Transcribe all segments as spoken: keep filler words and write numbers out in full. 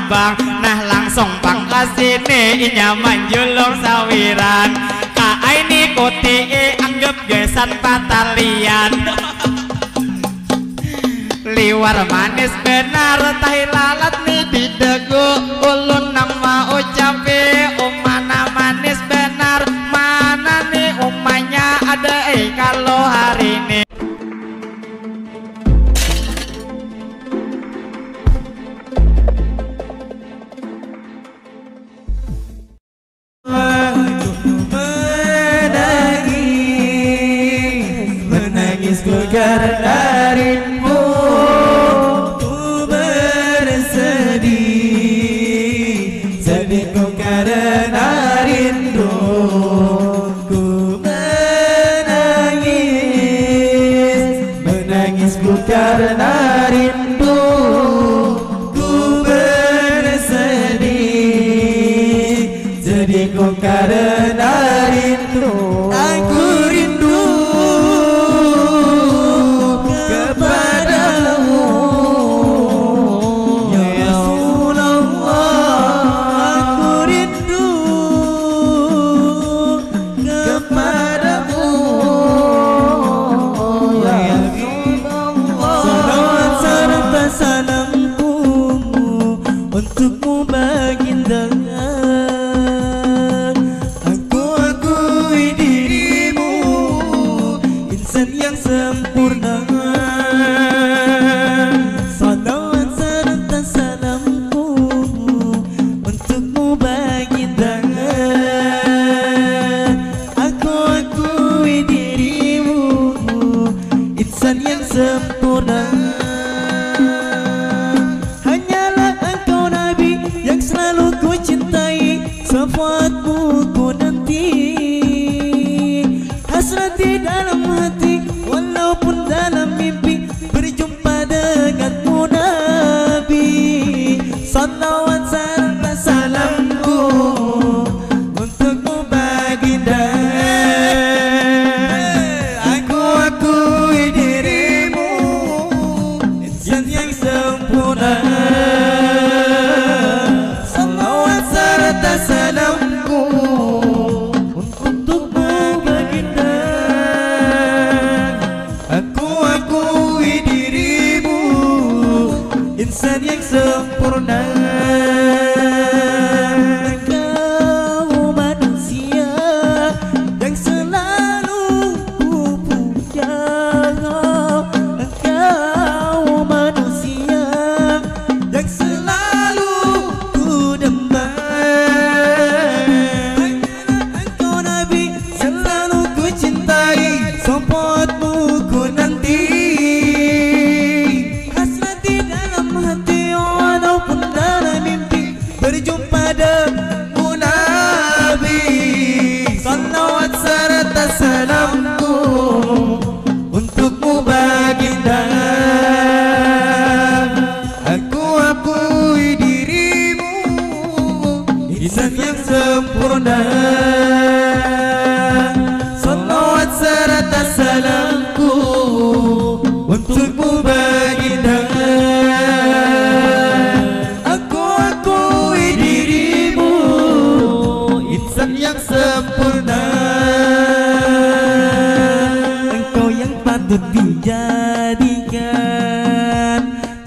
Bang, nah langsung pang ka sini inya manjulung sawiran. Ka aini kuti anggap gasan patalian. Liwar manis benar tahi lalat ni di dagu. Ulun nang maucapi umana manis benar. Mana ni umanya ada eh kalau hari ni. Menangis, menangisku karena rindu. Ku bersedih, sedihku karena rindu. Ku menangis, menangisku karena rindu. Ku bersedih, sedihku karena rindu. Aku rindu kepadamu, ya Rasulullah. Aku rindu kepadamu, ya Rasulullah. Salawat serta salamku untukmu baginda. Aku akui dirimu insan yang sempurna. Salawat serta salamku untukmu baginda. Aku akui dirimu insan yang sempurna. Hanyalah engkau Nabi yang selalu ku cintai, syafaatmu ku nanti. Hasrat di dalam hati, walaupun dalam mimpi, berjumpa denganmu Nabi. Salawat serta salamku untukmu baginda. Aku akui dirimu insan yang sempurna. Salawat serta salamku untukmu baginda. Aku akui dirimu insan yang sempurna. Engkau manusia yang selalu ku puja. Engkau manusia yang selalu ku demam. Engkau Nabi selalu ku cintai, syafaatmu ku nanti. Hasrat di dalam hati, walaupun dalam mimpi, berjumpa denganmu Nabi. Salawat serta salamku untukmu baginda. Aku akui dirimu insan yang sempurna. Salawat serta salamku untukmu baginda. Aku akui dirimu insan yang sempurna. Engkau yang patut dijadikan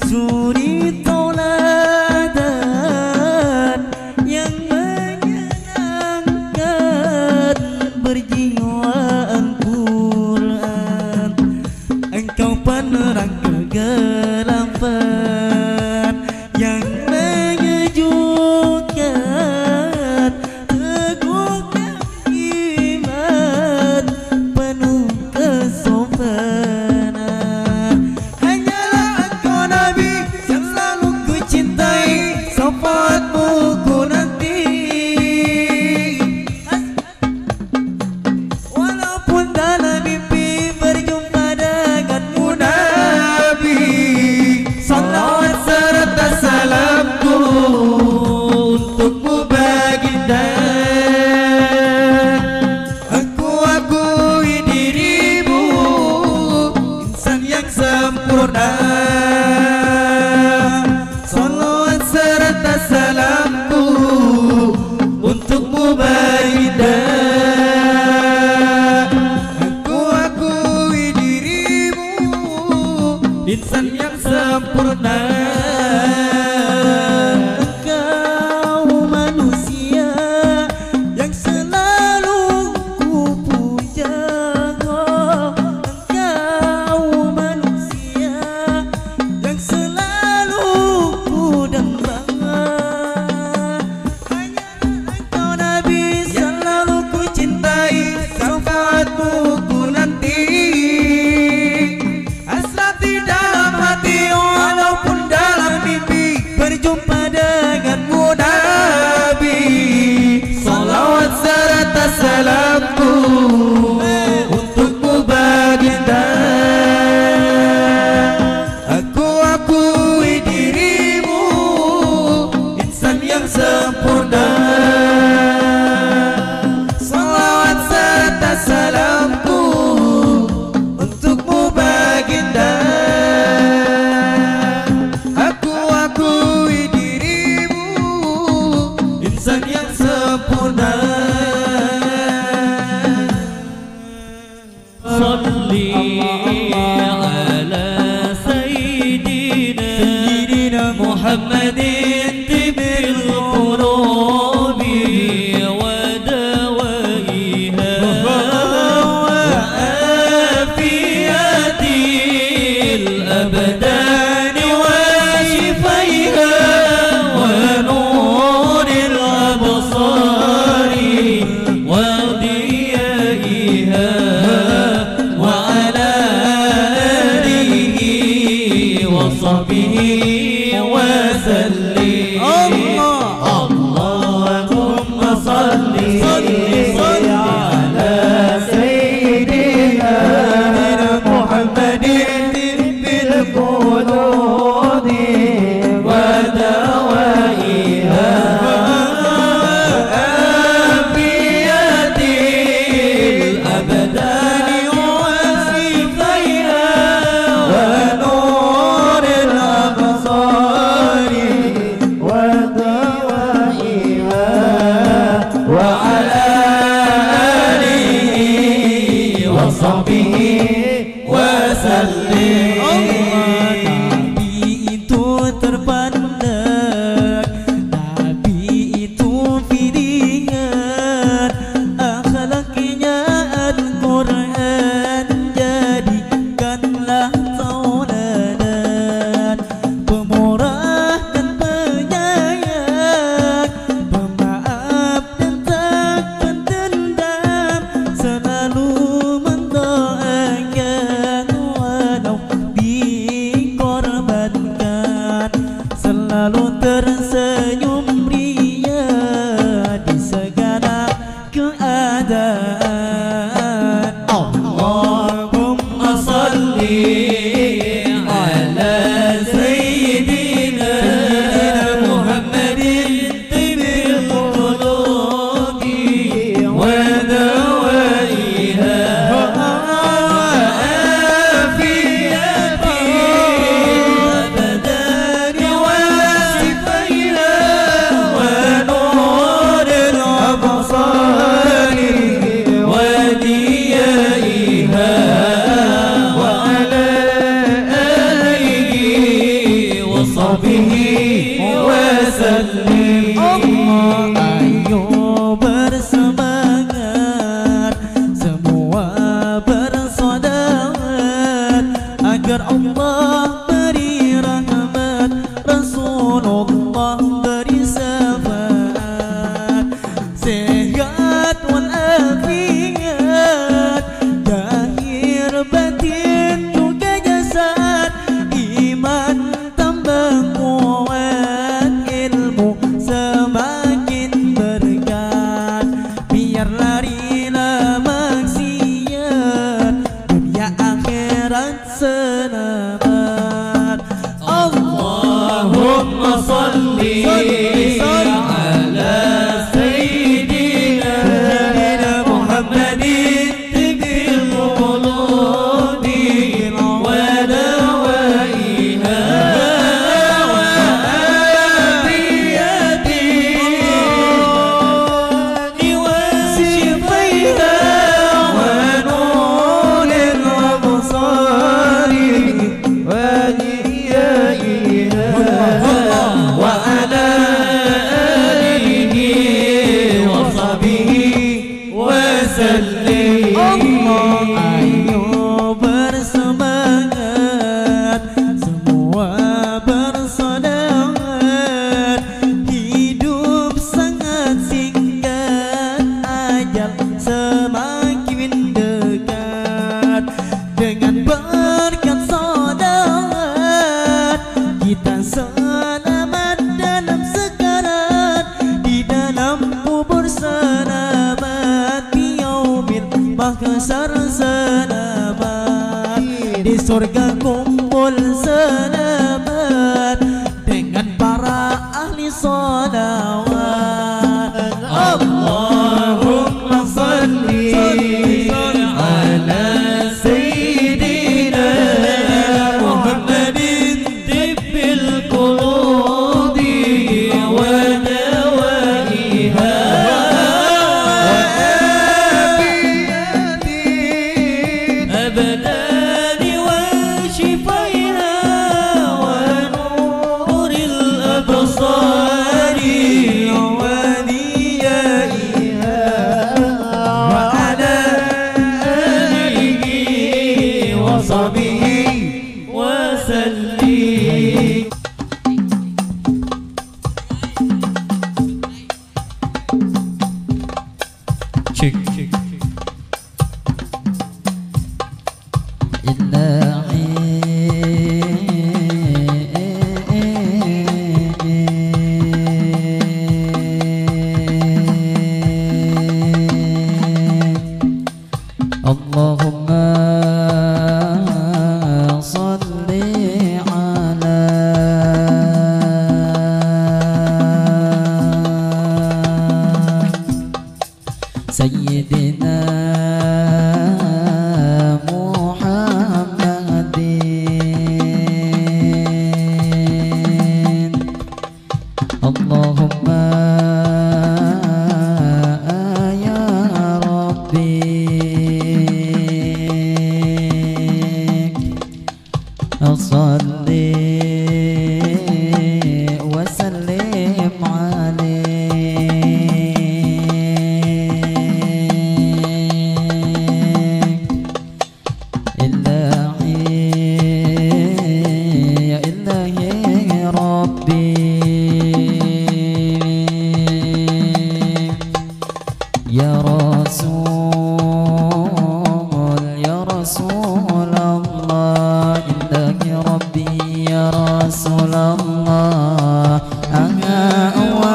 suri tauladan yang menyenangkan berjiwaan Quran. Engkau penerang kegelapan yang menyejukkan, teguhkan iman penuh kesopanan. Hanyalah engkau Nabi yang selalu ku cintai, syafaatmu ku nanti. Walaupun dalam mimpi berjumpa denganmu Nabi, salawat serta salam Salamku untukmu, Baginda. Aku akui dirimu insan yang sempurna. Engkau manusia yang selalu kupuja. Engkau manusia yang selalu kudamba. Hanya engkau, Nabi, selalu kucintai, syafaatmu kunanti. Hasrati dalam hati, walaupun dalam mimpi, berjumpa denganmu, Nabi. Salawat serta salamku untukmu, Baginda. Aku akui dirimu insan yang sempurna. Salawat serta salamku untukmu, Baginda. Aku akui dirimu insan yang sempurna. صل على سيدنا محمد طب القلوب ودوائها وعافية الأبدان وشفائها ونور الأبصار وضيائها وعلى آله وصحبه وسلم. الله. اللهم صل، صل، صل على سيدنا محمد طب القلوب ودوائها وعافية الأبدان وشفائها ونور الأبصار ودوائها وعلى آله وصحبه وسلم. Nabi itu terpandang, Nabi itu pilihan, akhlaknya Al-Quran jadikanlah tauladan, pemurah dan penyayang, pemaaf dan tak berdendam, selalu mendoakan walau dikorbankan, selalu tersenyum ria di segala keadaan. اللهم صل على سيدنا محمد طب القلوب ودوائها وعافية الأبدان وشفائها ونور الأبصار وديائها وعلى آله وصحبه وسلم. Allah, ayo bersemangat, semua bersolawat, agar Allah beri rahmat, Rasulullah beri syafaat, sehat walafiat, zahir batin juga jasad, iman tambah kuat, ilmu Surga kumpul selamat dengan para ahli salawat. Allahumma salli ala sayyidina Muhammadin tibbil qulubi wa dawaiha. الأبدان وشفائها ونور الأبصار وضيائها وعلى آله وصحبه وسلم. Cek. Ilahi. Allahumma salli ala Sayyidina Muhammadin. Allahumma ya Rabbi. Salli wa sallim alaih. Ilahi, ya Ilahi Rabbi. Ya Rasul, ya Rasulullah, ilahi Rabbi, ya Rasulullah, aha, awa,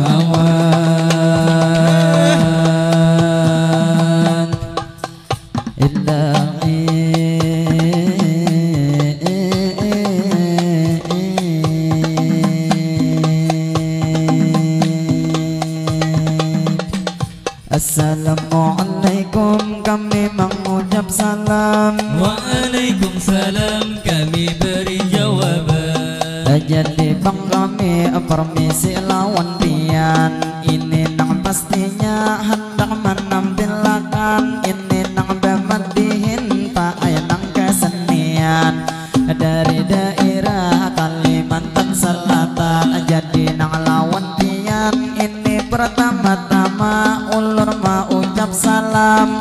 awan. Ilahi. Assalamualaikum, kami mangucap salam. Waalaikumsalam, kami beri jawaban. Jadi bang kami permisi lawan pian. Ini nang pastinya handak manampilakan. Ini nang bamadihin paai nang kesenian. Dari daerah Kalimantan Selatan. Jadi nang lawan pian ini pertama-tama ulun maucap salam.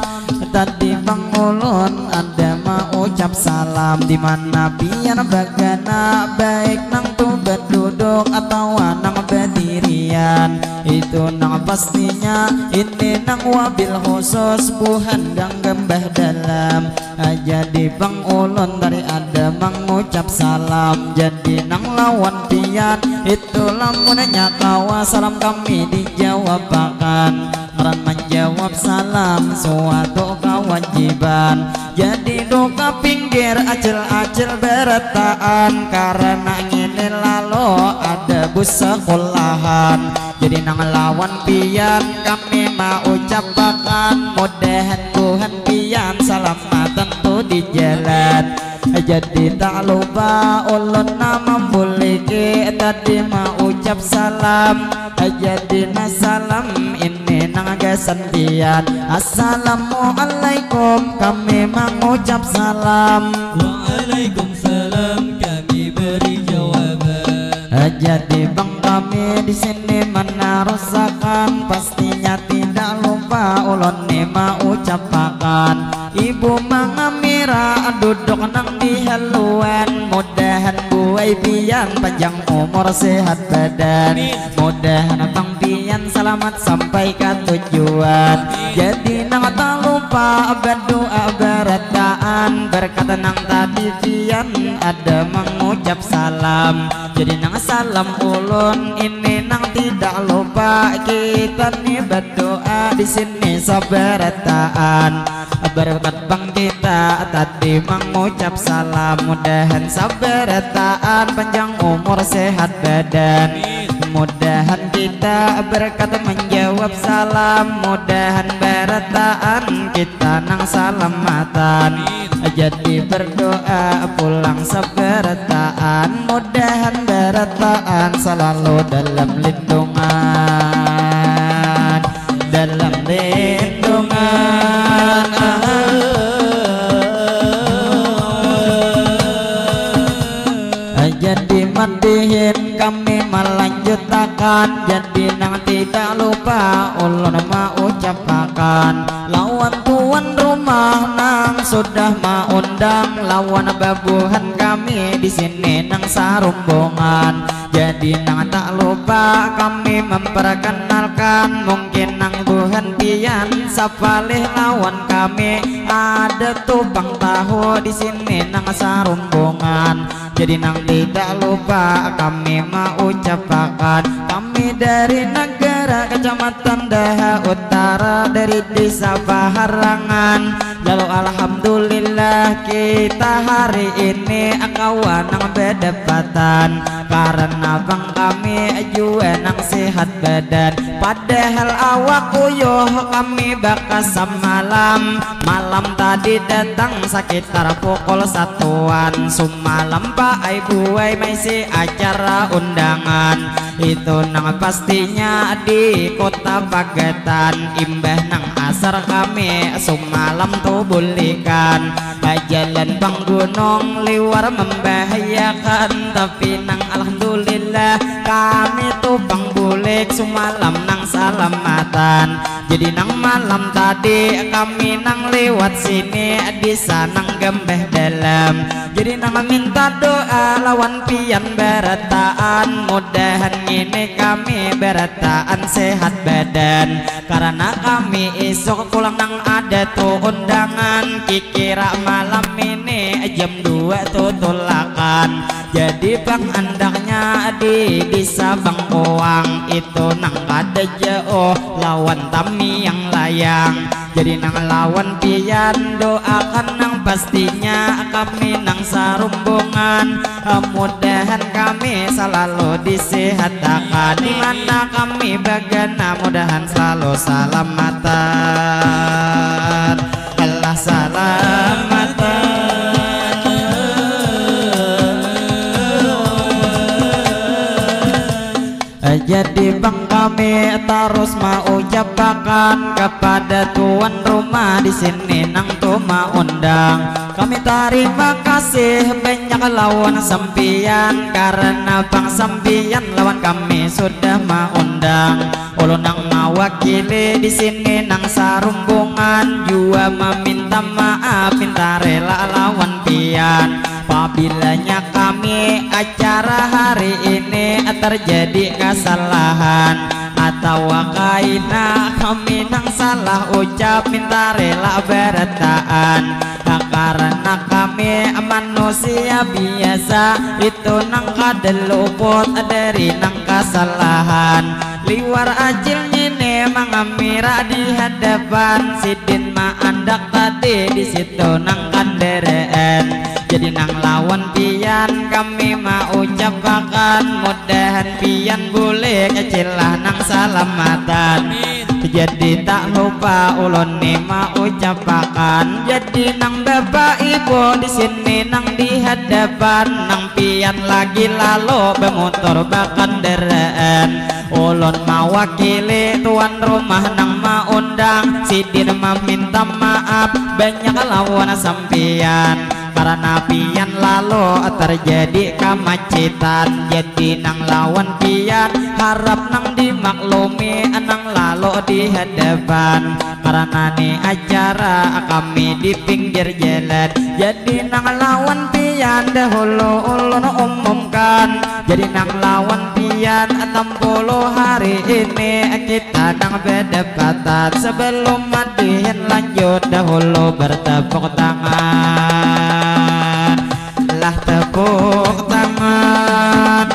Tadi bang ulun ada maucap salam. Di mana pian bagana, baik nang tu baduduk atawa nang badirian. Itu nang pastinya ini nang wabil khusus buhan ganggam bah dalam. Ah, jadi bang ulun tadi ada mangucap salam. Jadi nang lawan pian itu lamunnya kawa salam kami dijawabakan. Ngaran manjawab salam suatu kawajiban. Jadi duka pinggir acil-acil berataan. Karena ngini lalu ada bus sekolahan. Jadi nang lawan pian kami maucapakan. Mudahan Tuhan pian salamatan tu di jalan. Jadi tak lupa ulun nah mambuliki tadi maucap salam. Jadi nah salam ini nang gasan pian. Assalamualaikum kami mangucap salam. Waalaikumsalam kami beri jawaban. Jadi bang kami di sini menarusakan, pastinya tidak lupa ulun ni maucapakan. Ibu mangamira duduk nang di haluan, mudahan buai pian panjang umur sehat badan. Mudahan bang pian salamat sampai ka tujuan. Jadi nang tak lupa berdoa berataan, berkat nang tadi pian ada mangucap salam. Jadi nang salam ulun ini nang tidak lupa, kita ni berdoa di sini sabarataan. Berkat bang kita tadi mengucap salam, mudahan sabarataan panjang umur sehat badan. Mudahan kita berkat menjawab salam, mudahan barataan kita nang salamatan. Jadi berdoa pulang sabarataan, mudahan barataan selalu dalam lindungan, dalam lindungan. Jadi madihin kami melanjutakan, jadi nang tidak lupa ulun maucapakan lawan tuan rumah nang sudah maundang, lawan babuhan kami di sini nang sarumbungan. Jadi nang tak lupa kami memperkenalkan, mungkin nang buhan pian sapalih lawan kami, ada tu pang tahu di sini nang sarumbungan. Jadi nang tidak lupa kami maucapakan, kami dari negara Kecamatan Daha Utara, dari Desa Paharangan. Lalu alhamdulillah kita hari ini kawan nang bedapatan, karena bang kami jua nang sehat badan. Padahal awak uyuh kami bakas samalam, malam tadi datang sekitar pukul satuan. Sumalam paai buai maisi acara undangan, itu nang pastinya di kota Pagatan. Imbah nang asar kami sumalam tu bulikan, bajalan bang gunung liwar membahayakan, tapi nang alhamdulillah kami tu bang bulik sumalam nang salamatan. Jadi nang malam tadi kami nang liwat sini di sanang gambah dalam. Jadi nang minta doa lawan pian barataan, mudahan ngini kami barataan sehat badan, karena kami isuk pulang nang ada tu undangan, kikira malam ini jam dua tu tulakan. Jadi pang andaknya di Desa Bangkuang, itu nang kada jauh lawan Tamiang Layang. Jadi nang lawan pian doakan nang pastinya kami nang sarumbungan, mudahan kami selalu disehatakan, di mana kami bagana mudahan selalu salamatan. Allah salamatan. Jadi bang kami tarus maucapakan kepada tuan rumah di sini nang tu maundang. Kami tarima kasih banyak lawan sampiyan, karena bang sampiyan lawan kami sudah maundang. Ulun nang mawakili di sini nang sarumbungan jua maminta maaf, minta rela lawan pian. Pabilanya kami acara hari ini terjadi kesalahan atawa kaina kami nang salah ucap, minta rela barataan. Karena kami manusia biasa, itu nang kada luput dari nang kesalahan. Liwar acil ngini mangamira di hadapan, sidin maandak tadi di situ nang kandaraan. Jadi nang lawan pian kami maucapakan, mudahan pian bulik cilah nang salamatan. Jadi tak lupa ulun ni maucapakan, jadi nang bapak ibu di sini nang di hadapan, nang pian lagi lalu bamotor bakandaraan. Ulun mawakili tuan rumah nang maundang, sidin maminta maaf banyak lawan sampian, karena pian lalu terjadi kamacitan. Jadi nang lawan pian harap nang dimaklumi nang lalu di hadapan, karena ni acara kami di pinggir jalan. Jadi nang lawan pian dahulu ulun umumkan. Jadi nang lawan pian enam puluh hari ini kita nang berdapatan. Sebelum madihin lanjut dahulu bertepuk tangan. Lah tepuk tangan.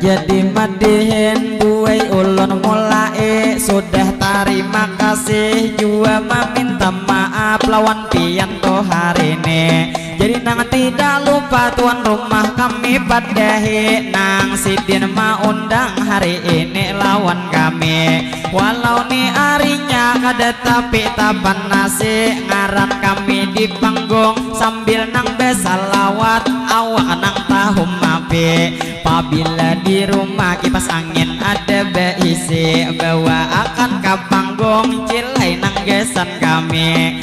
Jadi madihin buat Hei ulun mulai sudah tarima kasih jua meminta maaf lawan pian tuh hari ini. Jadi nang tidak lupa tuan rumah kami padahi nang sidin maundang hari ini lawan kami. Walau ni arinya kada tapi tapan nasi ngaran kami di panggung sambil nang besalawat awak nang tahum api. Pabila di rumah kipas angin ada beisi bawa akan ka panggung cilai nang gesan kami.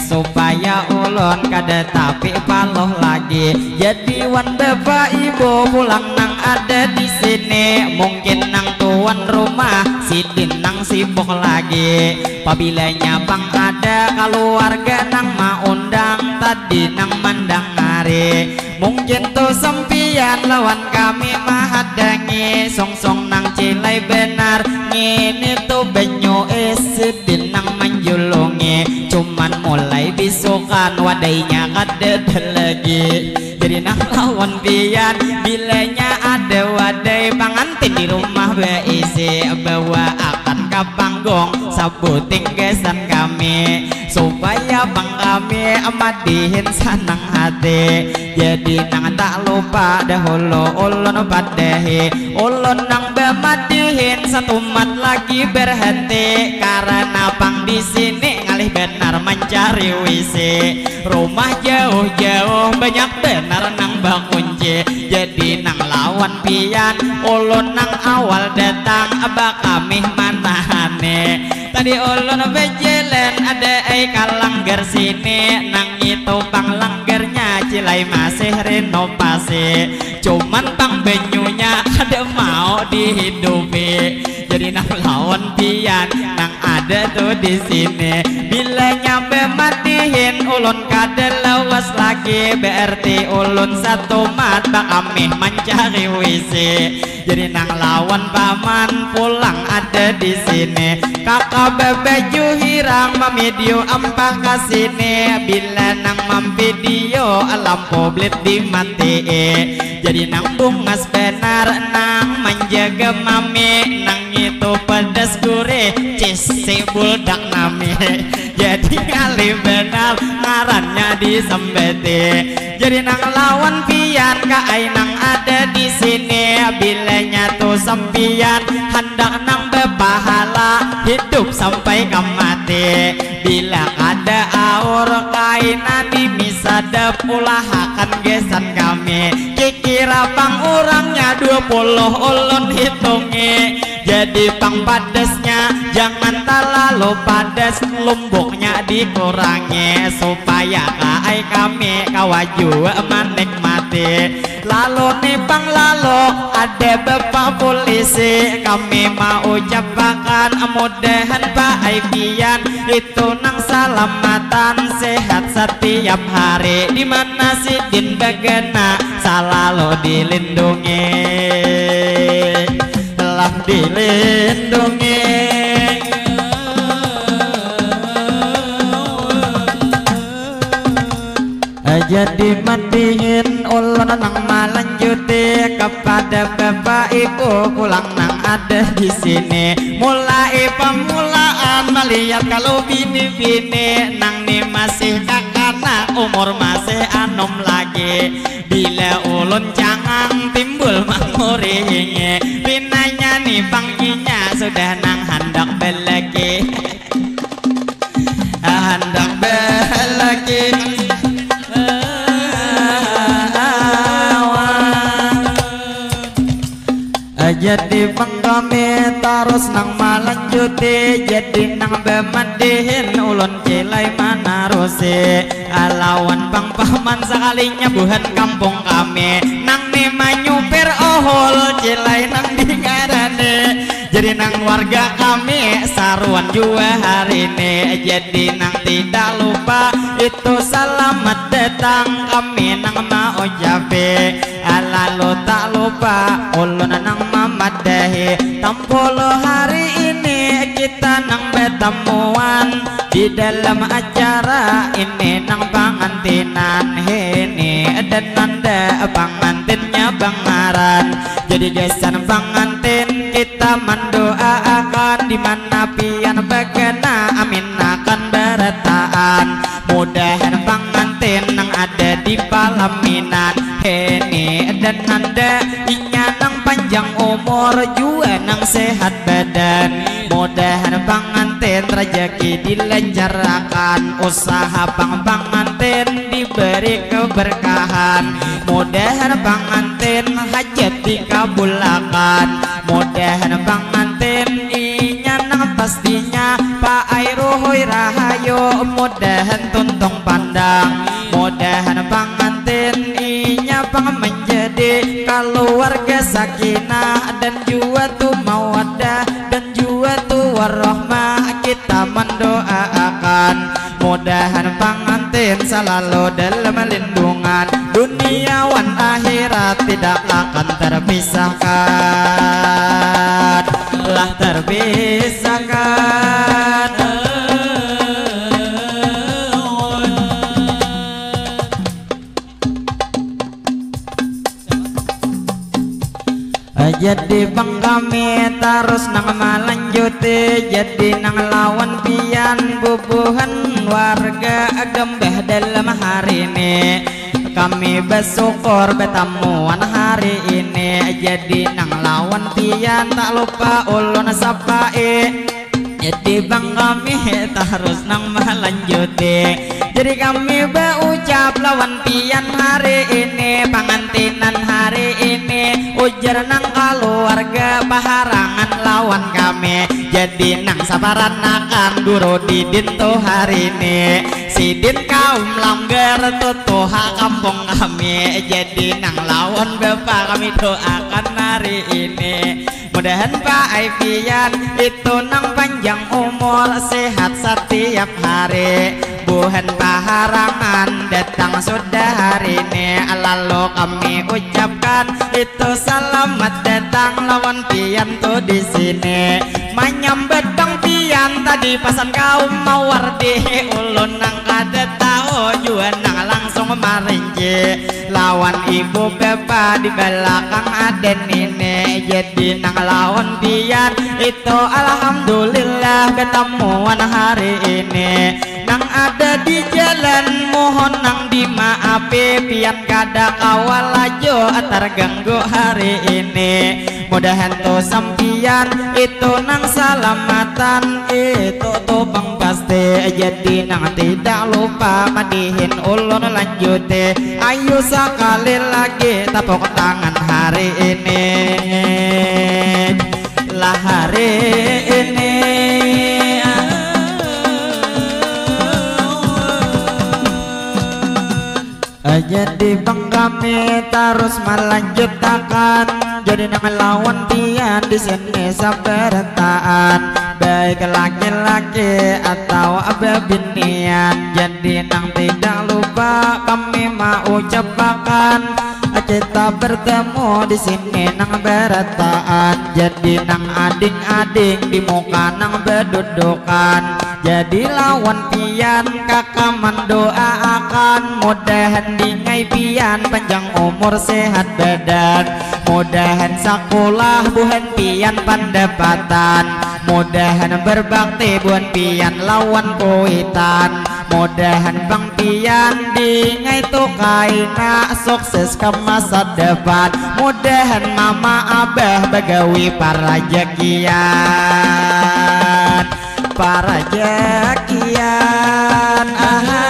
Supaya ulun kada tapi paloh lagi jadi wan bapak ibu pulang nang ada di sini mungkin nang tuan rumah sidin nang sibuk lagi. Pabilanya pang ada keluarga nang maundang tadi nang mandangari. Mungkin tu sampiyan lawan kami mahadangi songsong nang cilai benar ngini tu banyu isi dinang manjulungi cuman mulai bisukan wadainya kadada lagi. Jadi nang lawan pian bilanya ada wadai pangantin di rumah baisi bawa akan ka panggung sabuting gasan kami supaya pang kami madihin sanang hati. Jadi nang tak lupa dahulu ulun padahi ulun nang bamadihin satumat lagi berhenti karena pang di sini ngalih benar mancari wisi rumah jauh-jauh banyak benar nang bakunci. Jadi nang lawan pian ulun nang awal datang bakamih manahani. Tadi ulun bejalan ada ai ka langgar sini nang itu pang langgarnya cilai masih renovasi cuman pang banyunya kada mau dihidupi. Jadi nang lawan pian nang ada tu di sini bilanya bematihin ulun kada lawas lagi berarti ulun satumat bakamih mancari wisi. Jadi nang lawan paman pulang ada di sini. Kakak bebaju hirang mamidio ampah ka sini. Bila nang mampidio lampu blit dimatii. Jadi nang bungas benar nang manjaga mami nang itu pedas gurih cisi buldak nami. Jadi ngalih benar ngarannya disembeti. Jadi nang lawan pian ka ai nang ada di sini bilanya tu sampian handak nang bepahala hidup sampai ka mati. Bila kada aur kaina nimi sadap ulahakan gesan kami kikira pang urangnya dua puluh ulun hitungi. Jadi pang padasnya jangan talalu padas lumbuknya dikurangi supaya kaai kami kawa jua manikmati. Lalu ni pang lalu ada bapa polisi kami maucapakan mudahan paai pian itu nang salamatan sehat satiap hari di mana sidin bagana salalu dilindungi. Telah dilindungi. Jadi madihin ulun nang malanjuti kepada bapak ibu pulang nang ada di sini. Mulai pamulaan malihat kalau bini-bini nang ni masih kakanak umur masih anom lagi. Bila ulun cangang timbul mangurihingi pinanya ni pangginya sudah nang handak beleki. Handak beleki. Jadi pengkami tarus nang malanjuti jadi nang bemadihin ulun cilai manarusi. Alawan pang paman sakalinya buhan kampung kami nang ni manyupir ohol cilai nang dingarani. Jadi nang warga kami saruan jua hari ini. Jadi nang tidak lupa itu selamat datang kami nang maucapi. Lalu tak lupa ulun nang mamadahi tampulu hari ini kita nang betamuan di dalam acara ini nang pangantinan hini dan nanda pangantinnya bangaran. Jadi gasan pangantin kita mandu pelaminan. Heni dan Nanda, inya nang panjang umur, jua nang sehat badan. Mudahan pangantin rajaki dilanjarakan, usaha pang pangantin diberi keberkahan. Mudahan pangantin hajat dikabulakan. Mudahan pangantin inya nang pastinya paai ruhui rahayu. Mudahan tuntung pandang. Mudahan pangantin inya pang menjadi kaluarga sakinah dan jua tu mawadah dan jua tu warahmah. Kita mendoaakan mudahan pangantin salalu dalam lindungan dunia wan akhirat, tidak akan terpisahkan, lah terpisahkan. Jadi bang kami tarus nang malanjuti, jadi nang lawan pian bubuhan warga Gambah dalam hari ini. Kami bersyukur betamuan hari ini, jadi nang lawan pian tak lupa ulun sapai. Jadi bang kami tarus nang malanjuti. Jadi kami baucap lawan pian hari ini, pangantinan hari ini, ujar nang kaluarga paharangan lawan kami. Jadi nang saparanakan guru didin tu hari ini, sidin kaum langgar tutuha kampung kami. Jadi nang lawan bapa kami doakan hari ini. Mudahan paai pian itu nang panjang umur, sehat satiap hari. Buhan paharangan datang sudah hari ini, lalu kami ucapkan itu salamat datang lawan pian tu di sini. Manyambat bang pian tadi pasan kaum mawardi, ulun nang kada tahu jua nang langsung marinci. Lawan ibu bapa di balakang ada nini, jadi nang lawan pian itu alhamdulillah betamuan hari ini. Nang ada di jalan mohon nang dimaapi, pian kada kawa laju terganggu hari ini. Mudahan tu sampian itu nang salamatan, itu tu pang pasti. Jadi nang tidak lupa madihin ulun lanjuti. Ayu sakali lagi tapuk tangan hari ini. Lah hari ini. Jadi bang kami tarus malanjutakan. Jadi nang lawan pian di sini sabarataan, baik laki-laki atau bebinian. Jadi nang tidak lupa kami maucapakan, kita bertemu di sini nang barataan. Jadi nang ading-ading di muka nang bedudukan. Jadi lawan pian kaka mandoaakan, mudahan dingai pian panjang umur sehat badan. Mudahan sakulah buhan pian pandapatan. Mudahan berbakti buhan pian lawan kuitan. Mudahan bang pian dingai tu kaina sukses ke masa depan. Mudahan mama abah bagawi parajakian. Parajakian ahawan.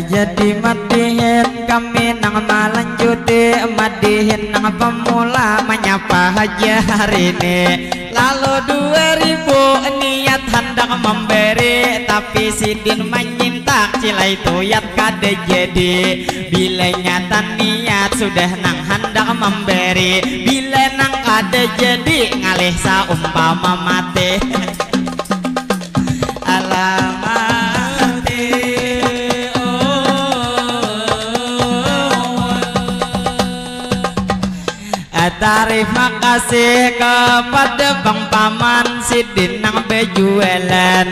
Jadi madihin kami nang malanjuti, madihin nang pemula manyapa haja hari ini. Lalu dua ribu niat handak memberi, tapi sidin manyintak cilai tuyat kada jadi. Bila nyata niat sudah nang handak memberi, bila nang kada jadi ngalih saumpama mati. Alamati, oh. Tarima kasih kepada Bang Paman sidin nang bejualan.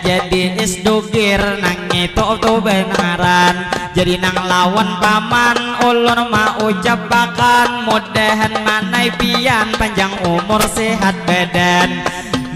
Jadi isdugir nang itu tu benaran. Jadi nang lawan paman ulun maucapakan mudahan manai pian panjang umur sehat badan.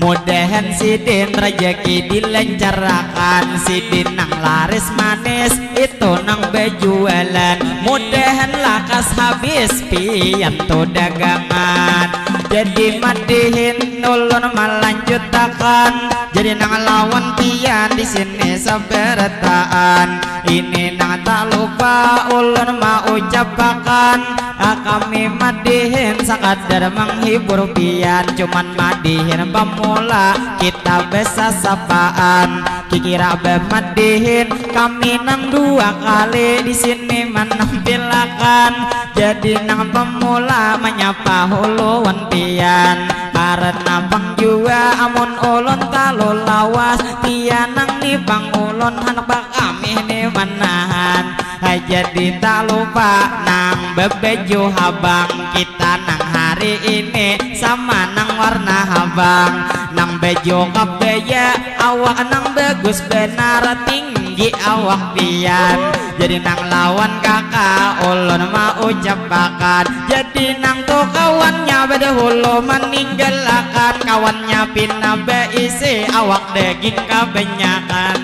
Mudahan sidin rajaki dilancarakan, sidin nang laris manis itu nang bajualan, mudahan lakas habis pian tu dagangan. Jadi madihin ulun malanjutakan, jadi nang lawan pian di sini sabarataan. Ini nang tak lupa ulun maucapakan, ah, kami madihin sakadar menghibur pian, cuman madihin pamula kita besasapaan. Kikira bamadihin kami nang dua kali di sini manampilakan, jadi nang pamula manyapa huluan pian. Karena pang jua amun ulun talu lawas, pian nang ni pang ulun handak bakami ni manahan. Hai, jadi tak lupa nang babaju habang, kita nang hari ini sama nang warna habang. Nang baju kabaya, awak nang bagus banar, tinggi awak pian. Jadi nang lawan kaka ulun maucapakan, jadi nang tu kawannya badahulu maninggalakan, kawannya pina baisi awak daging kabanyakan.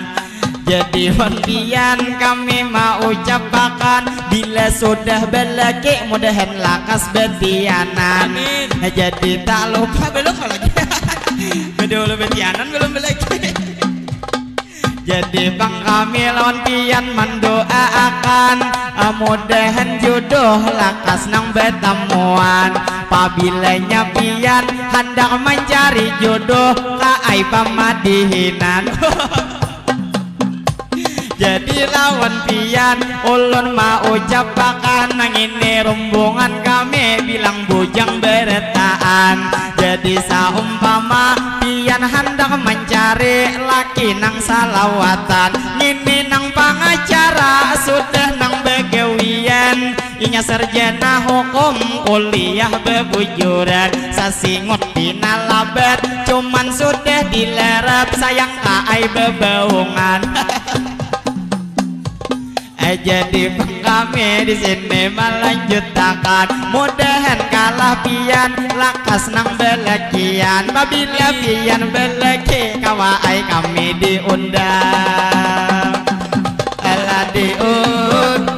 Jadi wan pian kami maucapakan, bila sudah balaki mudahan lakas batianan. Amin. Jadi tak lupa belum lagi. Badahulu batianan belum balaki. Jadi pang kami lawan pian mandoaakan, ah, mudahan jodoh lakas nang batamuan. Pabilanya pian handak mancari jodoh, kaai pamadihinan. Jadi lawan pian ulun maucapakan, nang ini rumbungan kami bilang bujang barataan. Jadi saumpama pian handak mancari laki nang salawatan, ngini nang pangacara sudah nang bagawian. Inya sarjana hukum kuliah babujuran, sasingut pina labat, cuman sudah dilarap, sayang kaai babaungan. Eh, jadi pang kami di sini malanjutakan, mudahan kalah pian lakas nang balakian. Pabila pian balaki, kawa ai kami diundang. Alah diundang.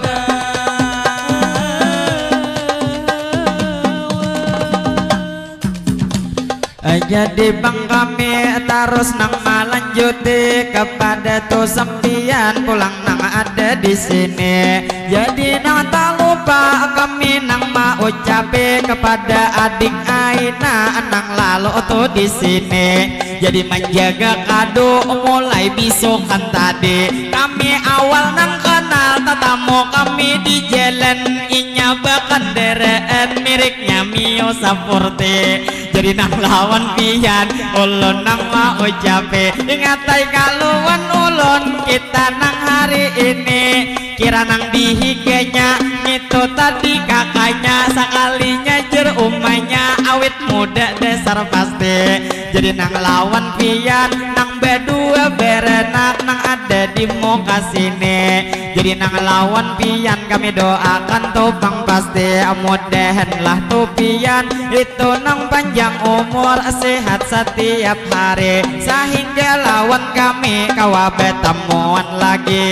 Eh, jadi pang kami tarus nang malanjuti, kapada tu sampiyan pulang nang ada di sini. Jadi nang tak lupa kami nang maucapi kapada adik Aina nang lalu tu di sini. Jadi manjaga kadu mulai bisukan tadi. Kami awal nang kanal tatamu kami di jalan, inya bakandaraan miriknya Mio Sapurti. Jadi nang lawan pian ulun nang maucapi, ingatai kaluan ulun kita nang hari ini. Kira nang dihiganya ngitu tadi kakanya, sakalinya jer umanya awit muda dasar pasti. Jadi nang lawan pian nang badua baranak nang ada di muka sini. Jadi nang lawan pian kami doakan tu pang pasti, mudahanlah tu pian itu nang panjang umur, sehat satiap hari, sahingga lawan kami kawa batamuan lagi,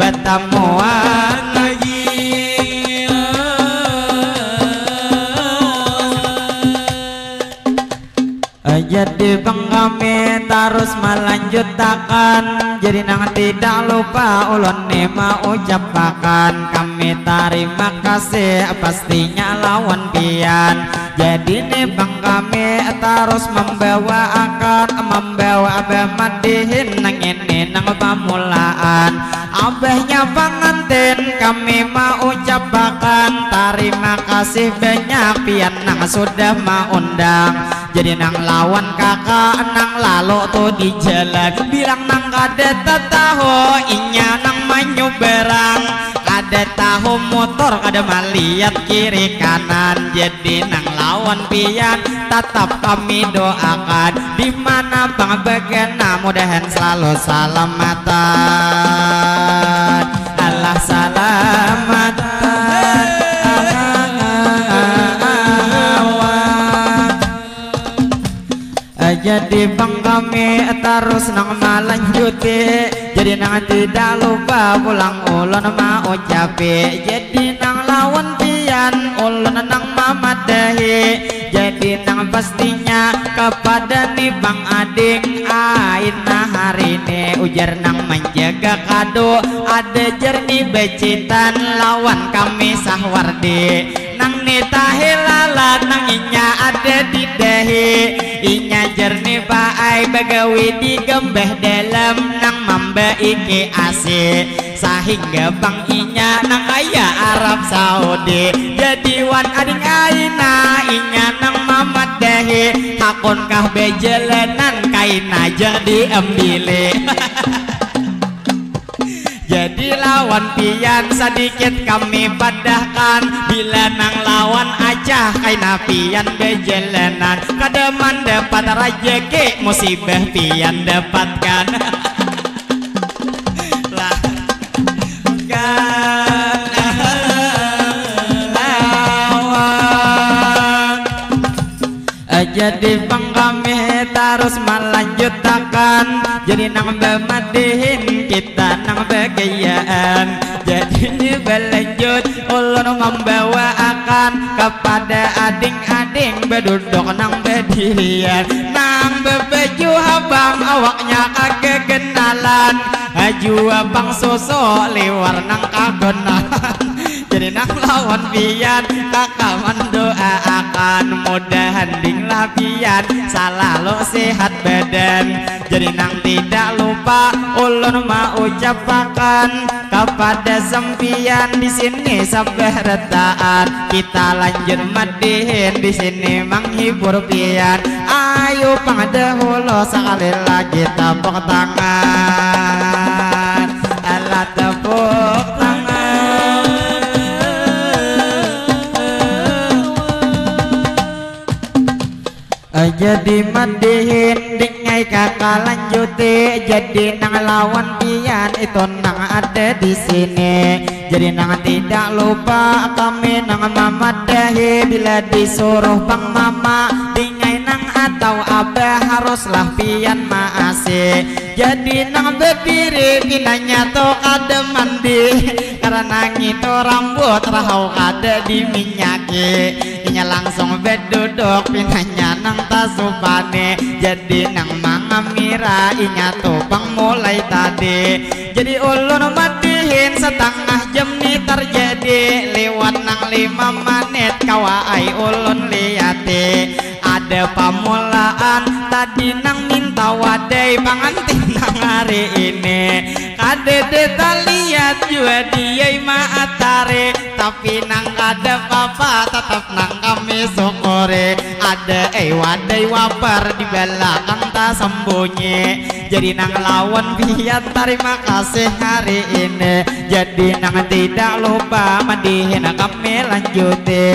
batamuan lagi. Eh, jadi pang kami tarus malanjutakan, jadi nang tidak lupa ulun ni maucapakan, kami tarima kasih pastinya lawan pian. Jadi ni pang kami tarus mambawaakan, mambawa bamadihin nang ini nang pamulaan. Abahnya pangantin kami maucapakan tarima kasih banyak pian nang sudah maundang. Jadi nang lawan kaka nang lalu tu di jalan, bilang nang kada tatahu inya nang manyubarang. Kada tahu motor kada malihat kiri kanan. Jadi nang lawan pian tatap kami doakan, di mana pang bagana mudahan selalu salamatan. Allah salamatan. Jadi pang kami tarus nang malanjuti, jadi nang tidak lupa pulang ulun maucapi. Jadi nang lawan pian ulun nang mamadahi, jadi nang pastinya kepada ni pang ading aina hari ni, ujar nang menjaga kado ada jernih becitan lawan kami sahwardi. Nang ni tahi lalat nang inya ada di dahi, inya jernih baai bagawi di gambah dalam nang mambaiki asi, sahingga pang inya nang kaya Arab Saudi. Jadi wan ading aina inya nang mamadahi, hakunkah bejalanan kaina jang diambili. Jadi lawan pian sadikit kami padahkan, bila nang lawan acah kaina pian bejalanan, kada mandapat rajaki musibah pian dapatkan. Lah, kada lawan. Jadi pang kami tarus malanjutakan, jadi nang bamadihin kita nang bagayaan. Jadi ni balanjut ulun mambawaakan kapada ading-ading baduduk nang badirian, nang babaju habang awaknya kagaganalan, jua pang susu liwar nang kagunahan. Jadi nang lawan pian kaka mandoaakan, mudahan ding lah pian salalu sehat badan. Jadi nang tidak lupa ulun maucapakan kapada sampian di sini sabarataan, kita lanjut madihin di sini manghibur pian. Ayu pang dahulu sakali lagi tepuk tangan. Alah tepuk tangan. Jadi madihin dingai kaka lanjuti, jadi nang lawan pian itu nang ada di sini. Jadi nang tidak lupa kami nang mamadahi, bila disuruh pang mama dingai nang atau abah haruslah pian maasi. Jadi nang badiri pinanya tu kada mandi, karena ngitu rambut rahau kada diminyaki. Inya langsung baduduk pinanya nang tasupani, jadi nang mangamira inya tu pang mulai tadi. Jadi ulun madihin satangah jam ni tarjadi, liwat nang lima manit kawa ai ulun liati. Ada pamulaan tadi nang minta wadai pangantin nang hari ini. Kadada taliat jua diai maatari, tapi nang kada papa tatap nang kami syukuri. Ada ai wadai wapar di balakang tasambunyi. Jadi nang lawan pian tarima kasih hari ini. Jadi nang tidak lupa madihin kami lanjuti.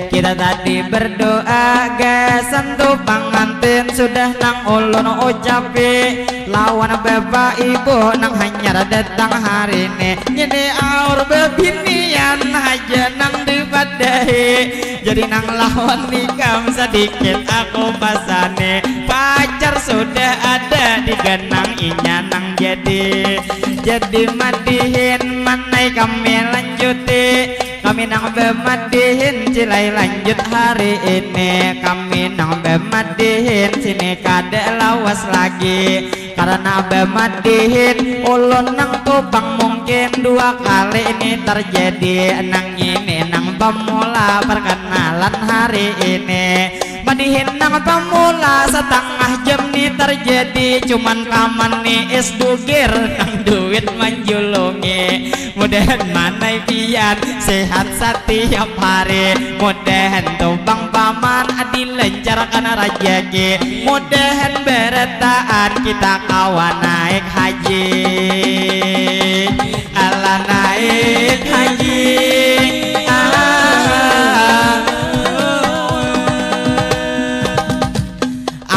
Kita tadi berdoa gasan tu pangantin sudah nang ulun ucapi lawan bapak ibu nang hanyar datang hari ini. Ngini aur bebinian haja nang dipadahi. Jadi nang lawan ikam sadikit aku pasani, pacar sudah ada di ganang inya nang jadi. Jadi madihin manai kami lanjuti. Kami nang bamadihin cilai lanjut hari ini. Kami nang bamadihin sini kada lawas lagi. Karena bamadihin ulun nang tupang mungkin dua kali ini terjadi. Nang ini nang pemula perkenalan hari ini. Madihin nang pemula setengah jam ni terjadi. Cuman paman ni es dugir nang duit manjulungi. Mudahan manai pian sehat satiap hari. Mudahan tupang paman dilancarkan rajaki. Mudahan berataan kita kawa naik haji. Alah naik haji. Ah.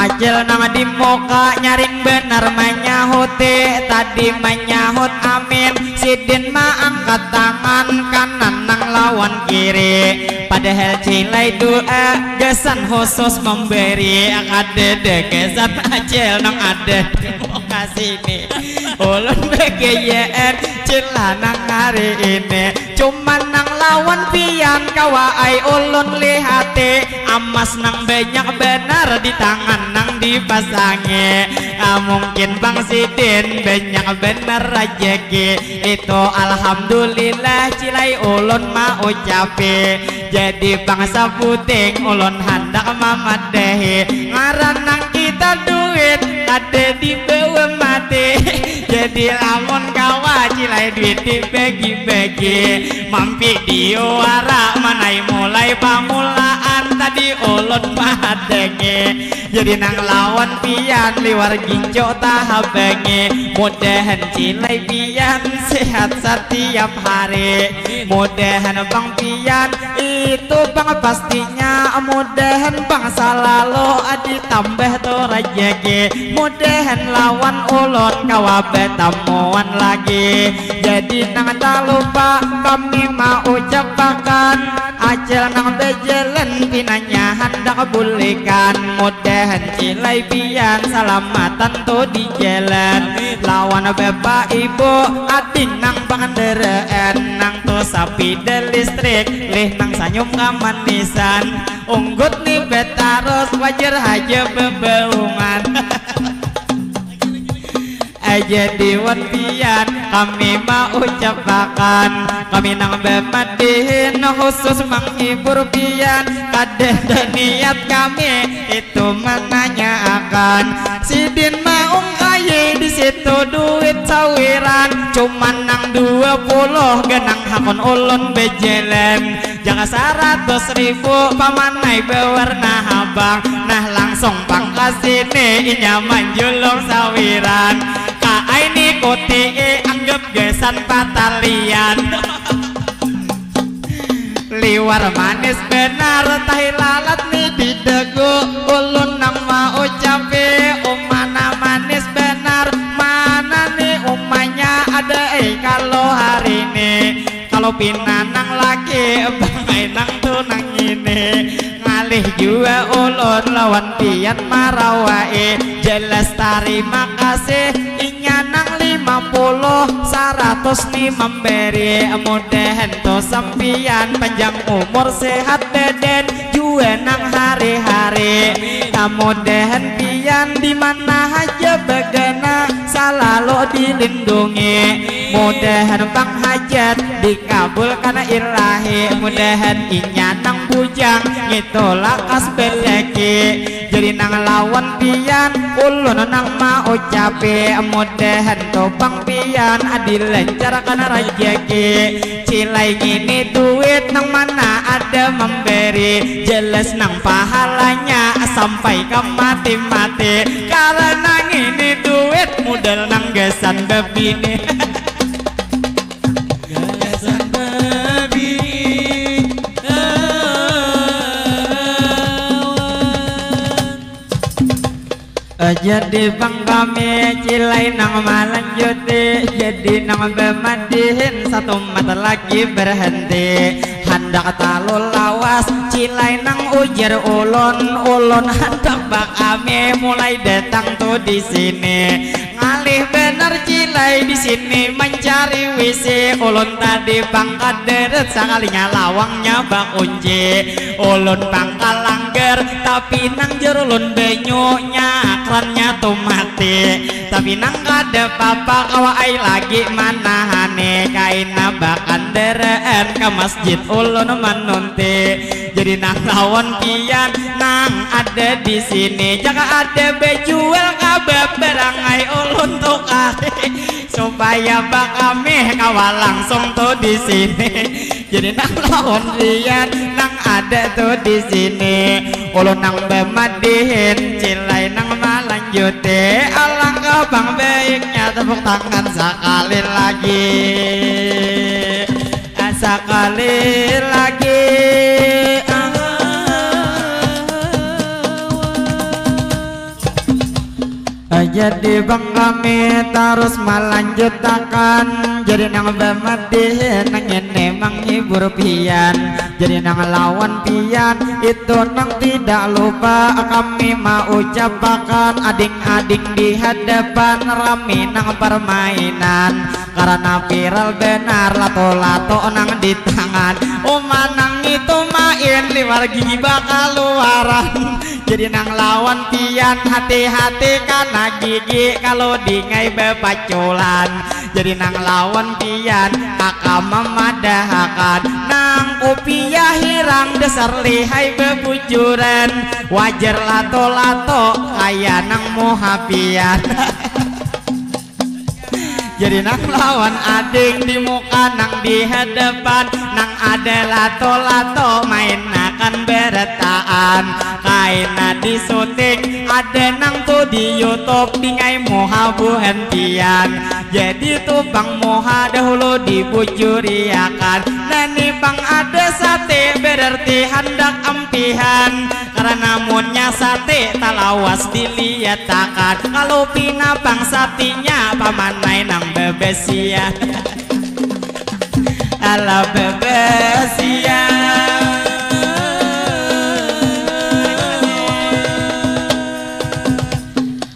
Acil nang di muka nyaring benar manyahuti, tadi manyahut amin, sidin maangkat tangan kanan nang lawan lawan kiri. Padahal cilai dua gasan khusus memberi, kada ada gasan acil nang ada di muka sini. Ulun begayaan cila nang hari ini, cuman nang lawan pian kawa ai ulun lihati. Amas nang banyak banar di tangan nang dipasangi. Ah, mungkin bang sidin banyak banar rajaki. Itu alhamdulillah cilai ulun maucapi. Jadi bangsa puting ulun handak mamadahi, ngaran nang kita duit kada dibawa mati. Jadi lamun kawa cilai duit dibagi-bagi, mampi diuara manai mulai pamulaan tadi ulun mahadangi. Jadi nang lawan pian liwar ginco tahabangi. Mudahan cilai pian sehat satiap hari. Mudahan bang pian itu bang pastinya. Mudahan bang salalu ditambah tu rajaki. Mudahan lawan ulun kawa batamuan lagi. Jadi nang talupa kami maucapakan, acil nang bajalan pinanya handak bulikan. Mudahan cilai pian salamatan tu di jalan. Lawan bapa ibu ading nang pangandaraan, nang tu sapida listrik, lih nang sanyum kamanisan. Unggut ni batarus wajar haja babaungan. Jadi wan pian kami maucapakan, kami nang bamadihin khusus manghibur pian. Kada ada niat kami itu mananyaakan. Sidin maungkayi di situ duit sawiran, cuman nang dua puluh ganang hakun ulun bajalan. Jaka saratus ribu pamanai bawarna habang. Nah langsung pang ka sini inya manjulung sawiran. Kaai ni kutii anggap gasan patalian. Liwar manis banar tahi lalat ni di dagu. Ulun nang maucapi umana manis banar. Mana ni umanya ada ai kalu hari ni. Kalu pina nang laki bang ai nang tu nang ngini. Ngalih jua ulun lawan pian marawai. Jelas tarima kasih inya nang lima puluh saratus ni mambari. Mudahan tu sampian panjang umur sehat badan jua nang hari-hari. Nah mudahan pian di mana haja bagana salalu dilindungi. Mudahan bang hajat dikabulkan ilahi. Mudahan inya nang bujang ngitu lakas balaki. Jadi nang lawan pian ulun nang maucapi. Mudahan tu bang pian dilancarkan rajaki. Cilai ngini duit nang mana ada mambari. Jelas nang pahalanya sampai ka mati-mati. Karana ngini duit mudal nang gasan babini. Gasan babini. Jadi bang kami cilai nang malanjuti. Jadi nang bamadihin satumat lagi berhenti. Handak talu lawas cilai nang ujar ulun. Ulun handak bakami mulai datang tu di sini. Ngalih banar cilai di sini mancari wisi. Ulun tadi bang kaderet sakalinya lawangnya bakunci. Ulun pangkal langgar tapi nang jar ulun banyunya krannya tu mati. Tapi nang kada papa kawa ai lagi manahani kaina bakandaraan ka masjid ulun manunti. Jadi nang lawan pian nang ada di sini jaka ada bajual kabab barangai ulun tukari supaya bakamih kawa langsung tu di sini. Jadi nang lawan pian nang ada tu di sini. Ulun nang bamadihin cilai nang malanjuti. Alangkah bang baiknya tepuk tangan sakali lagi. Sakali lagi. Ah, Jadi bang kami tarus malanjutakan, jadi nang bamadihin nang ini manghibur pian. Jadi nang lawan pian itu nang tidak lupa kami maucapakan, ading-ading di hadapan rami nang permainan. Karena viral benar lato-lato nang di tangan. Uma nang itu main liwar gigi bakaluaran. Jadi nang lawan pian hati-hati kana gigi kalau dingai bepaculan. Jadi nang lawan pian kaka mamadahakan nang kupiah hirang dasar lihai bebujuran. Wajar lato-lato kaya nang muha pian. Jadi nang lawan ading di muka nang di hadapan nang ada lato-lato mainakan berataan. Kaina di syuting ada nang tu di YouTube dingai muha buhan pian. Jadi tu pang muha dahulu dibujuriakan. Nani pang ada sate berarti handak ampihan. Karena munnya sate talawas diliatakan. Kalau pina pang satinya pamanai nang bebesian. Ala bebesian.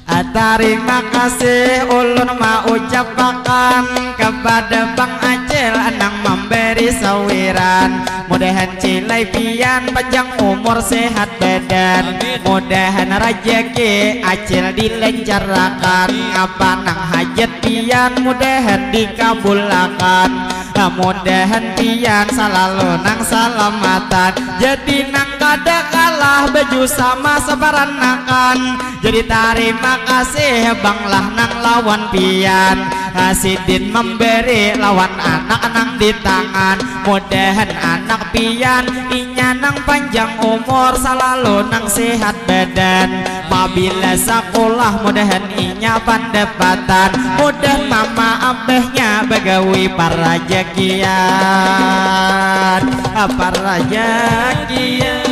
Ah, tarima kasih ulun maucapakan kepada Bang Acil nang memberi sawiran. Mudahan cilai pian panjang umur sehat badan. Amin. Mudahan rajaki Acil dilencarakan. Ngapa nang hajat pian mudahan dikabulakan. Mudahan pian salalu nang salamatan. Jadi nang kada kalah baju sama saparanakan. Jadi tarima kasih bang lah nang lawan pian. Hasidin memberi lawan anak nang di tangan. Mudahan anak pian inya nang panjang umur salalu nang sehat badan. Pabila sakulah mudahan inya pandapatan. Mudahan mama abahnya bagawi parajakian. Parajakian.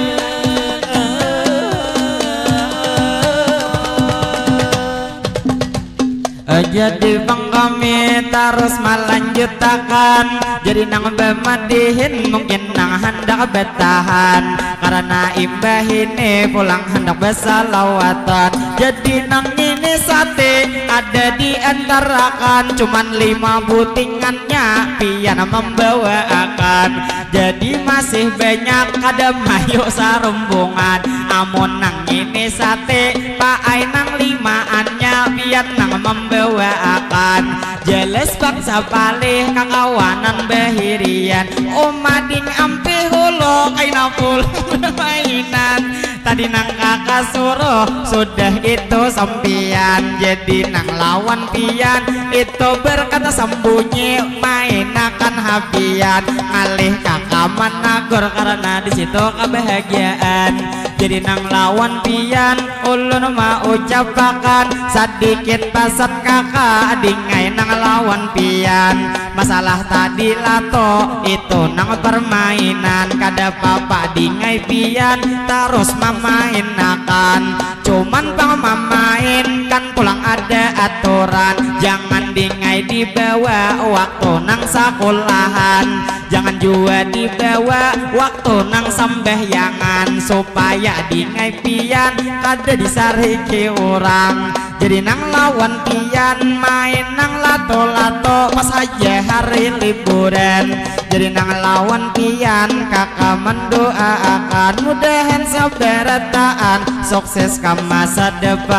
Jadi bang kami tarus malanjutakan. Jadi nang bamadihin mungkin nang handak batahan. Karena imbah ini pulang handak basalawatan. Jadi nang ini sate ada diantarakan. Cuman lima butingannya pian membawaakan. Jadi masih banyak kada mayu sarumbungan. Amun nang ini sate paai nang limaannya pian nang membawaakan. Jelas bangsa palih kakawanan bahirian. Uma ding ampih hulu kaina pulang bermainan. Tadi nang kaka suruh sudah itu sampian. Jadi nang lawan pian itu berkata sembunyi mainakan hapian. Ngalih kaka managur karena di situ kebahagiaan. Jadi nang lawan pian ulun maucapakan sadikit pasan kaka dingai nang lawan pian. Masalah tadi lato itu nang permainan kada papa dingai pian tarus mamainakan. Cuman pang mamainkan pulang ada aturan. Jangan dingai dibawa waktu nang sakulahan. Jangan jua dibawa waktu nang sambahyangan. Supaya dingai pian kada disariki urang. Jadi nang lawan pian main nang lato-lato pas haja hari liburan. Jadi nang lawan pian kaka mendoaakan mudahan sabarataan sukses ka masa depan.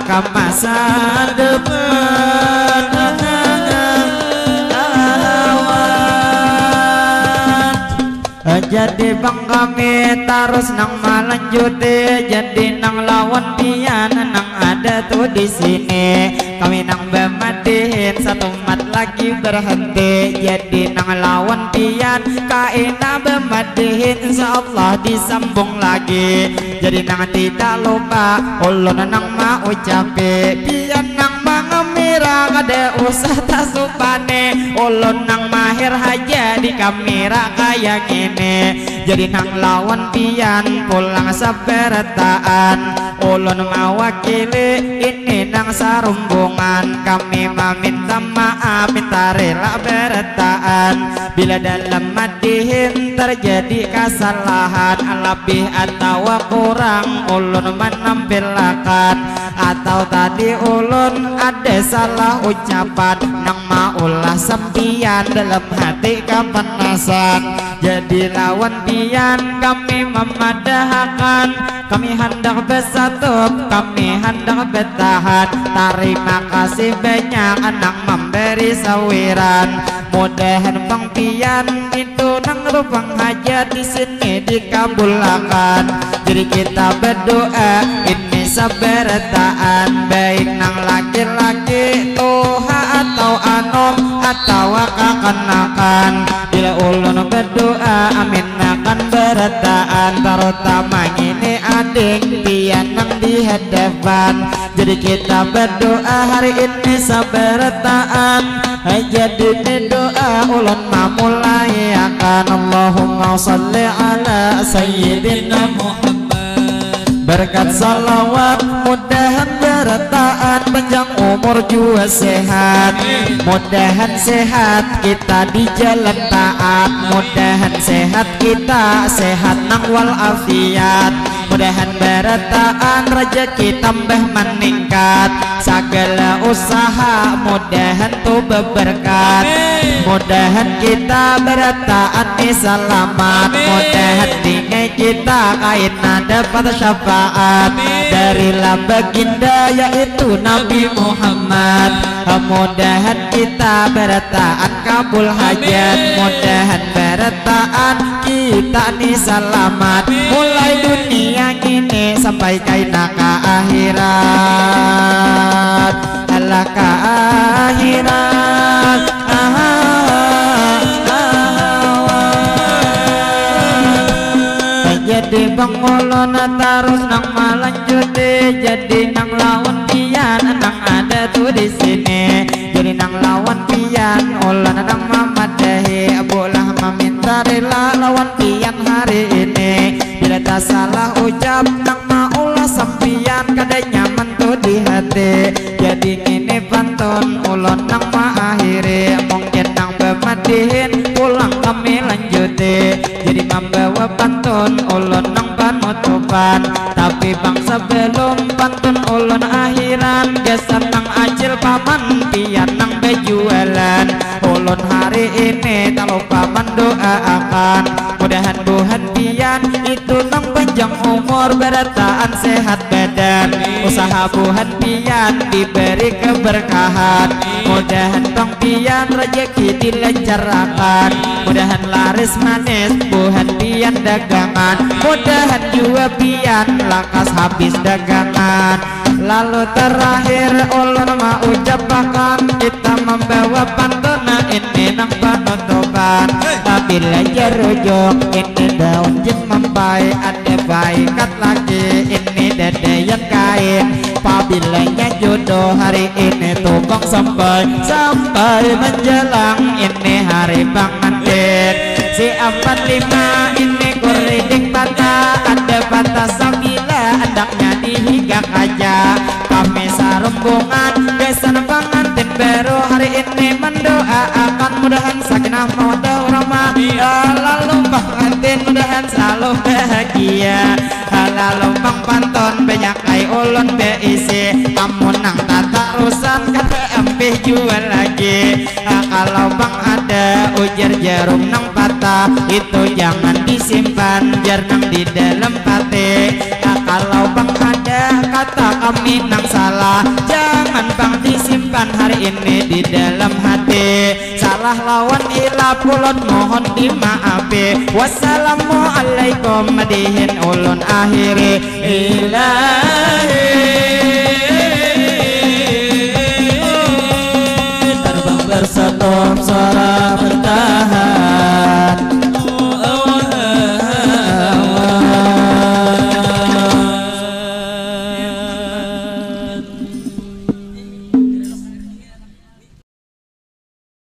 Ka masa depan. Jadi bang kami tarus nang malanjuti. Jadi nang lawan pian nang ada tu di sini. Kami nang bamadihin satumat lagi berhenti. Jadi nang lawan pian kaina bamadihin insya Allah disambung lagi. Jadi nang tidak lupa ulun nang maucapi. Pian nang mangamira kada usah tasupani. Ulun nang mahir haja di kami ra kaya ngini. Jadi nang lawan pian pulang sabarataan. Ulun mawakili ini nang sarumbungan. Kami maminta maaf, minta rila barataan. Bila dalam madihin terjadi kasalahan, labih atawa kurang ulun manampilakan, atau tadi ulun ada salah ucapan nang maulah sampiyan dalam hati kapanasan. Jadi lawan pian kami mamadahakan, kami handak basatup, kami handak batahan. Tarima kasih banyak nang mambari sawiran. Mudahan pang pian itu nang rupang hajat di sini dikabulakan. Jadi kita berdoa ini sabarataan, baik nang laki-laki, tuha atau anom atawa kakanakan. Bila ulun berdoa amin akan barataan, terutama ngini ading pian nang di hadapan. Jadi kita berdoa hari ini sabarataan. Jadi ni doa ulun mamulai akan, Allahumma salli ala sayyidina Muhammad. Berkat salawat mudahan barataan, panjang umur jua sehat. Mudahan sehat kita di jalan taat, mudahan sehat kita sehat nang wal afiat. Mudahan barataan rajaki tambah maningkat, sagala usaha mudahan tu babarkat. Amin. Mudahan kita barataan ni salamat. Amin. Mudahan dingai kita kaina dapat syafaat. Amin. Dari la baginda yaitu Nabi Muhammad. Mudahan kita barataan kabul hajat. Amin. Mudahan barataan kita ni salamat. Amin. Mulai dunia ngini sampai kaina ka akhirat. Alah ka akhirat. Ah, ah, ah, ah. Jadi bang ulun tarus nang malanjuti, jadi nang lawan pian nang ada tu di sini. Jadi nang lawan pian ulun nang mamadahi, bulah maminta rila lawan pian hari ini. Bila tasalah ucap nang maulah sampian kada nyaman tu di hati. Jadi ngini pantun ulun nang maakhiri, mungkin nang bamadihin pulang kami lanjuti. Jadi mambawa pantun ulun nang panutupan, tapi bang sebelum pantun ulun akhiran, gasan nang acil paman pian nang bajualan, ulun hari ini talupa mandoaakan. Mudahan buhan pian itu nang panjang umur, barataan sehat badan, usaha buhan pian diberi keberkahan. Mudahan pang pian rajaki dilancarakan, mudahan laris manis buhan pian dagangan, mudahan jua pian lakas habis dagangan. Lalu terakhir ulun maucapakan, kita mambawa pantun ini nang panutupan. Pabila jarujuk ini daun jin mampai, ada baikat lagi ini dadaian kain. Pabilanya jodoh hari ini tu bang sampai, sampai menjelang ini hari pangantin. Si ampat lima ini kuriding patah, ada patah sabila andaknya dihiga kaja. Kami sarumbungan gasan pangantin baru hari ini mendoaakan mudahan sakinah mawaddah warahmah. Ya, lalu pangantin mudahan selalu bahagia. Lalu pang pantun banyak ai ulun baisi, amun nang tatarusan kada ampih jua lagi. Nah, kalau pang ada ujar jarum nang patah, itu jangan disimpan, jar nang di dalam hati. Nah, kalau pang ada kata kami nang salah, jangan pang disimpan hari ini di dalam hati. Salah lawan hilap ulun mohon dimaafi. Wassalamualaikum, madihin ulun akhiri. Ilahi.